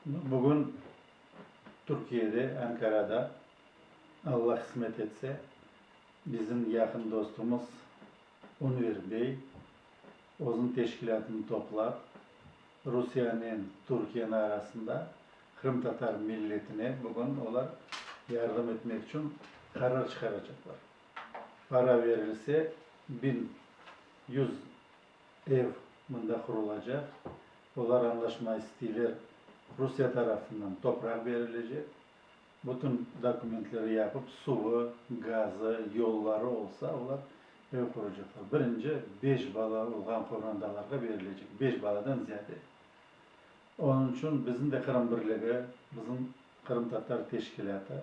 Bugün Türkiyede, Ankarada, Alla qısmet etse, bizim yaqın dostumız Ünver bey özüniñ teşkilâtını toplap, Rusiyanen Türkiyeniñ arasında qırımtatar milletine bugün olar yardım etmek içün qarar çıqaracaqlar. Para berilse, 1100 ev mında qurulacaq. Olar añlaşma isteyler, Rusiye tarafından topraq berilecek. Bütün dokumentleri yapıp, suvı, gazı, yolları olsa, olar ev quracaqlar. Birinci beş bala olğan qorantalarğa berilecek, beş baladan ziyade. Onıñ içün bizim de Qırım birligi, bizim qırımtatar teşkilâtı,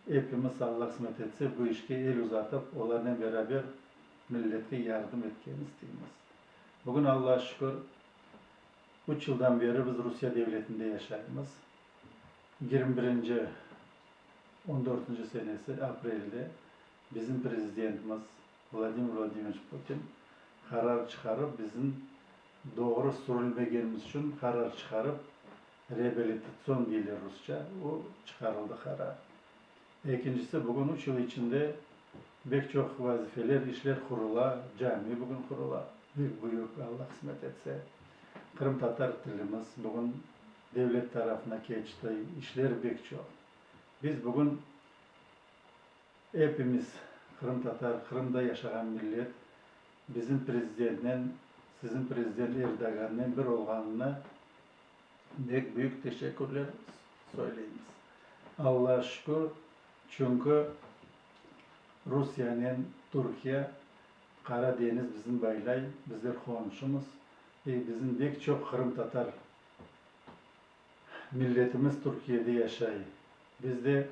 epimiz, Alla qısmet etse, bu işke el uzatıp, olarnen beraber milletke yardım etken isteymiz. Bugün, Allağa şükür, üç yıldan beri biz Rusiye devletinde yaşaymız. 21-nci, on dörtünci senesi aprelde bizim prezidentimiz Vladimir Vladimiroviç Putin qarar çıqarıp, bizim doğru sürülmegenimiz içün qarar çıqarıp, reabilitatsion deyler rusça, o çıqarıldı qarar. Ekincisi, bugün üç yıl içinde bek çoq vazifeler, işler qurula, cami bugün qurula, bek büyük, Alla qısmet etse. Qırımtatar tilimiz bugün devlet tarafına keçti, işler bek çoq. Biz bugün epimiz, qırımtatar, Qırımda yaşağan millet, bizim prezidentnen, siziñ prezident Erdogannen bir olğanına bek büyük teşekkürler söyleymiz. Allağa şükür, çünki Rusiyanen Türkiye Qara deñiz bizni baylay, bizler qonşumız ve bizim bek çoq qırımtatar milletimiz Türkiyede yaşay. Biz de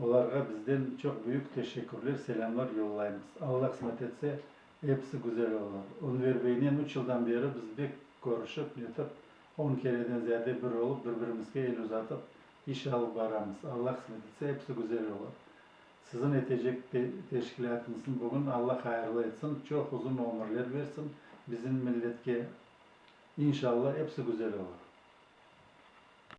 olarğa bizden çoq büyük teşekkürler, selâmlar yollaymız. Alla qısmet etse, episi güzel olur. Ünver beynen üç yıldan beri biz bek körüşip, netip, on kereden ziyade bir olıp, bir-birimizge el uzatıp, iş alıp baramız. Alla qısmet etse, episi güzel olur. Siziñ etecek teşkilâtıñıznı bugün Alla hayırlı etsin, çoq uzun ömürler bersin bizim milletke. İnşalla, episi güzel olur.